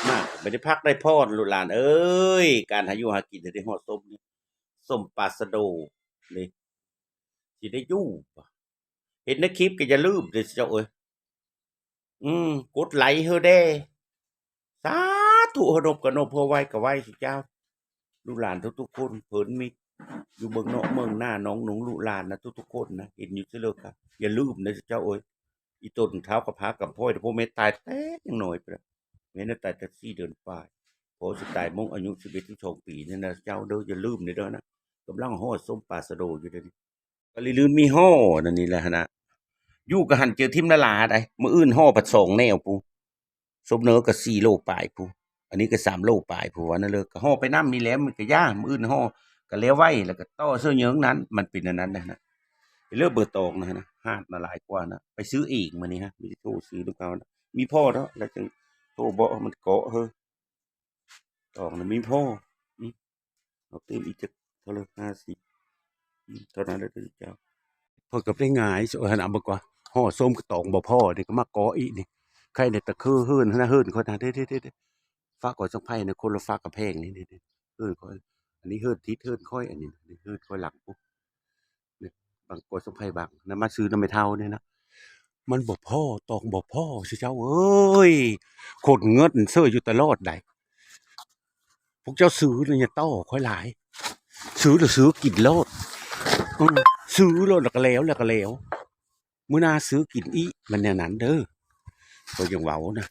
ມາກ ບໍ່ໄດ້ພັກໄດ້ຜ່ອນ ລູກຫຼານເອີຍ. ການຫາຢູ່ຫາກິນໃຫ້ໄດ້ຮອດສົມນີ້ ສົມປາສະໂດເດ້ ຊິໄດ້ຢູ່ບໍ່? ເຫັນໃນຄລິບກໍຢ່າລືມເດີເຈົ້າເອີຍ. ອືມ ກົດໄລເຮີແດ່. ສາທຸ ເຮີນົບກໍນົບ ເຮີໄຫວ້ກໍໄຫວ້ ເຈົ້າ ລູກຫຼານທຸກໆຄົນ ເພິ່ນມີຢູ່ເມືອງນອກເມືອງນາ ນ້ອງນຸ່ງລູກຫຼານນະ ທຸກໆຄົນນະ ເຫັນຢູ່ເທື່ອເລີກະ ຢ່າລືມເດີເຈົ້າເອີຍ. ອີຕົນທ້າວກະພາກຳພ້ອຍ ພວກແມ່ຕາຍແຕ່ຍັງນ້ອຍພຸ້ນນະ ແມ່ນຕາຍແຕ່ສີ່ເດືອນປາຍ ພໍຊິຕາຍມົ້ງອາຍຸສິບເອັດ ສິບສອງປີນີ້ນະ ເຈົ້າເດີ ຢ່າລືມເດີນະ. ກຳລັງຮອດສົມປາສະໂດຢູ່ເດນີ້ ກໍລືມມີຫໍ່ນັ້ນນີ້ແຫຼະຫັ້ນນະ. ຢູ່ກໍຫັ້ນເຈີຖິ້ມລະລາໄດ໋ ມື້ອື່ນຫໍ່ພັດສອງແນວພຸ້ນ. ສົມເໜີກໍສີ່ໂລປາຍພຸ້ນ ອັນນີ້ກໍສາມໂລປາຍພຸ້ນ ວ່ານັ້ນເລີຍ. ກໍຫໍ່ໄປນຳນີ້ແຫຼະ ມັນກໍຢ່າ ມື້ອື່ນຫໍ່ກໍແລ້ວໄວ ແລ້ວກໍຕໍ່ເຊື້ອເຍີງນັ້ນ ມັນເປັນອັນນັ້ນນະ. ເລີກເບີຕອງນະ ຫາດມາຫຼາຍກວ່ານະ ໄປຊື້ເອງມື້ນີ້ຮະ ມີແຕ່ໂທຊື້ນຳເຂົານະ. ມີພໍ້ເນາະ ແລ້ວຈຶ່ງໂທບອກໃຫ້ມັນເກາະເຮີ. ຕອງນະມີພໍ້ ອືມ ເອົາຕື່ມອີກຈັກເທົ່າໃດ ຫ້າສິບ ອືມ ເທົ່ານັ້ນແຫຼະເດີເຈົ້າ. ເພິ່ນກໍໄດ້ຫງາຍ ເອີ ຫັ້ນນະ ເບິ່ງວ່າຫໍ່ສົມກໍຕອງບໍ່ພໍ ນີ້ກໍມາເກາະອີກນີ້. ໃຄແດ່ຕະຄືເຮືອນຫັ້ນນະ ເຮືອນຂ້ອຍນະ ເດ້ໆໆ ຝາກຂອງສັງໄພນະ ຄົນລະຝາກກຳແພງນີ້ ເດ້ໆ ເຮືອນຂ້ອຍ ອັນນີ້ເຮືອນທິດ ເຮືອນຂ້ອຍ ອັນນີ້ເຮືອນຂ້ອຍຫຼັງພຸ້ນ. ບັງກອຍສົມໄພບັງນະ ມາຊື້ນຳແມ່ເຖົ້ານີ້ນະ ມັນບໍ່ພໍ ຕອງບໍ່ພໍ ຊິເຈົ້າເອີຍ. ຂົນເງິນເຊີຢູ່ຕະຫຼອດໃດ໋ ພວກເຈົ້າຊື້ນະ ຢ່າຕໍ່ຂ້ອຍຫຼາຍ ຊື້ແລ້ວຊື້ກິນໂລດ ອື ຊື້ໂລດ ແລ້ວກໍແລ້ວ ແລ້ວກໍແລ້ວ ມື້ໜ້າຊື້ກິນອີກ ມັນແນວນັ້ນເດີ. ຂ້ອຍຍັງເວົ້ານະ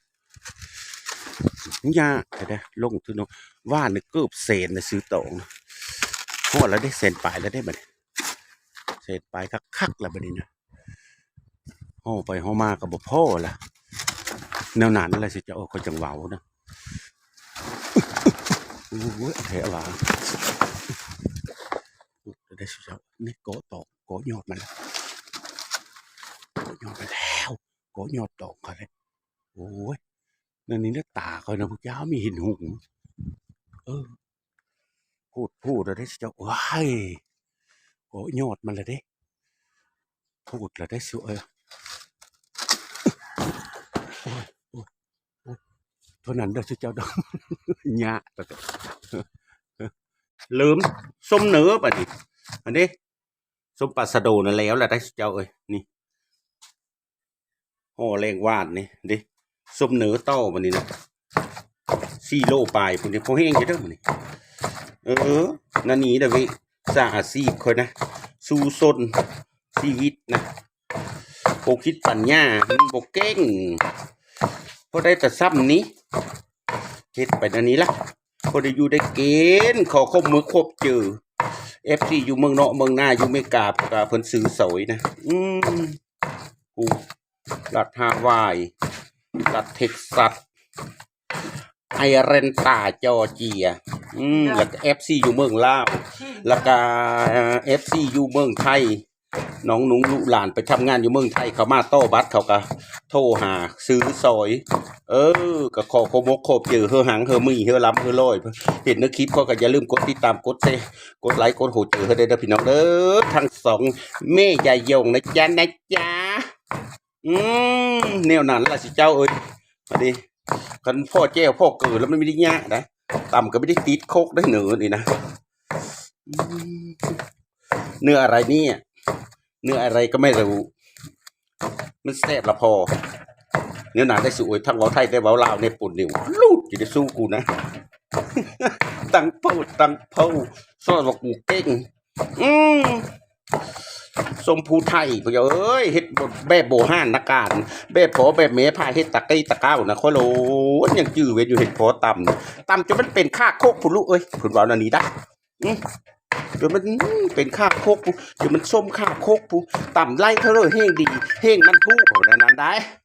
ຍາກແທ້ໆ ລົງທຶນເນາະ ວ່ານເກືອບແສນນະ ຊື້ຕອງນະ. ຮອດແລ້ວເດ້ ແສນປາຍແລ້ວເດ້ບັດນີ້ ແສນປາຍຄັກໆ ແລ້ວບັດນີ້ນະ. ຫໍ່ໄປຫໍ່ມາກໍບໍ່ພໍລະ ແນວນັ້ນລະຊິເຈົ້າ ເອີ ຂ້ອຍຈັ່ງເວົ້ານະ. ໂອ້ຍ ແທ້ວ່າ ໄດ້ຊິເຈົ້າ ນີ້ເກາະຕອກ ເກາະຍອດມັນລະ ເກາະຍອດມັນແລ້ວ ເກາະຍອດຕອກເຂົາແລ້ວ. ໂອ້ຍ ນັ້ນນີ້ນະ ຕາຂ້ອຍນະ ພວກເຈົ້າມີເຫັນຫຸງ ເອີ ໂພດ ໂພດແລ້ວເດ້ເຈົ້າ ວ້າຍ ເກາະຍອດມັນແລ້ວເດ້ ໂພດແລ້ວເດ້ເຈົ້າເອີຍ. ໂອ້ຍ ໂອ້ຍ ໂອ້ຍ ເທົ່ານັ້ນເດີເຈົ້າດອກ ຍາກ ເລີ່ມສົມເໜີບັດນີ້ ອັນນີ້ ສົມປາສະໂດນັ້ນແລ້ວລະໄດ໋ເຈົ້າເອີຍ ນີ້ ຫໍ່ແລງວານນີ້ເດ້ ສົມເໜີຕໍ່ບັດນີ້ນະ ສີ່ໂລປາຍພຸ້ນເດ້ ພໍແຮງຢູ່ເດີມື້ນີ້. ເອີ ນະນີ້ລະວິຊາອາຊີບຂ້ອຍນະ ສູ້ຊົນຊີວິດນະ ບໍ່ຄິດປັນຍາ ມັນບໍ່ເກັ່ງ ພໍໄດ້ແຕ່ຊ່ຳນີ້ ເຮັດໄປແນວນີ້ລະ ພໍໄດ້ຢູ່ໄດ້ກິນ. ຂໍຂອບມຸກຂອບໃຈ ເອັຟຊີ ຢູ່ເມືອງນອກເມືອງນາ ຢູ່ເມກາ ກະເພິ່ນຊື້ສອຍນະ ອືມ ຜູ້ລັດຮາວາຍ ລັດເທັກຊັດ ໄອແລນຕາ ຈໍເຈຍ ອືມ ແລ້ວກະເອັຟຊີຢູ່ເມືອງລາວ ແລ້ວກະເອັຟຊີຢູ່ເມືອງໄທ ນ້ອງນຸ່ງລູກຫຼານໄປທຳງານຢູ່ເມືອງໄທ ເຂົາມາຕໍ່ບັດ ເຂົາກະໂທຫາຊື້ສອຍ. ເອີ ກະຂໍຂອບມຸກຂອບໃຈເຮີຫັງເຮີມີເຮີລ່ຳເຮີລວຍ ເຫັນໃນຄລິບກໍ ກໍຢ່າລືມກົດຕິດຕາມ ກົດແຊ ກົດໄລ ກົດຫົວໃຈເຮີແດ່ເດີພີ່ນ້ອງເດີ ທັງສອງແມ່ຍາຍົງນະຈ໊ະ ນະຈ໊ະ. ອືມ ແນວນັ້ນລະຊິເຈົ້າເອີຍ ອັນນີ້ ຄັນພໍ້ແຈ່ວພໍ້ເກີລະມັນບໍ່ໄດ້ຍາກໃດ໋ ຕຳກໍບໍ່ໄດ້ຕິດຄົກໄດ໋ເນີນີ້ນະ. ອືມ ເນື້ອອະໄລນີ້ ເນື້ອອະໄລກໍໄມ່ຮູ້ ມັນແຊບລະພໍ ແນວນັ້ນໄດ໋ສູເອີຍ ທັງເວົ້າໄທໄດ້ເວົ້າລາວແດ່ປົນເດີ ຫຼຸດຢູ່ໄດ໋ສູກູນະ ຕັ້ງໂພດຕັ້ງໂພ ສອນວ່າກູເກັ່ງ. ອືມ ຊົມພູໄທ ພໍ່ເອີຍ ເຮັດແບບໂບຮານນະການ ແບບພໍ່ແບບແມ່ພາເຮັດຕະກີ້ຕະກ້າວນະ ຂ້ອຍໂລດ ຍັງຈື່ເວັນຢູ່ ເຫັນພໍ່ຕຳ ຕຳຈົນມັນເປັນຄາກຄົກພຸ້ນລູກເອີຍ ເພິ່ນເວົ້າແນວນີ້ດາ ອືມ ຈົນມັນເປັນຄາກຄົກພຸ້ນ ຈົນມັນຊົມຄາກຄົກພຸ້ນ ຕຳໄລ່ເທົ່າໃດແຮ່ງດີ ແຮ່ງມັນທຸ ເພິ່ນວ່າແນວນັ້ນໄດ໋.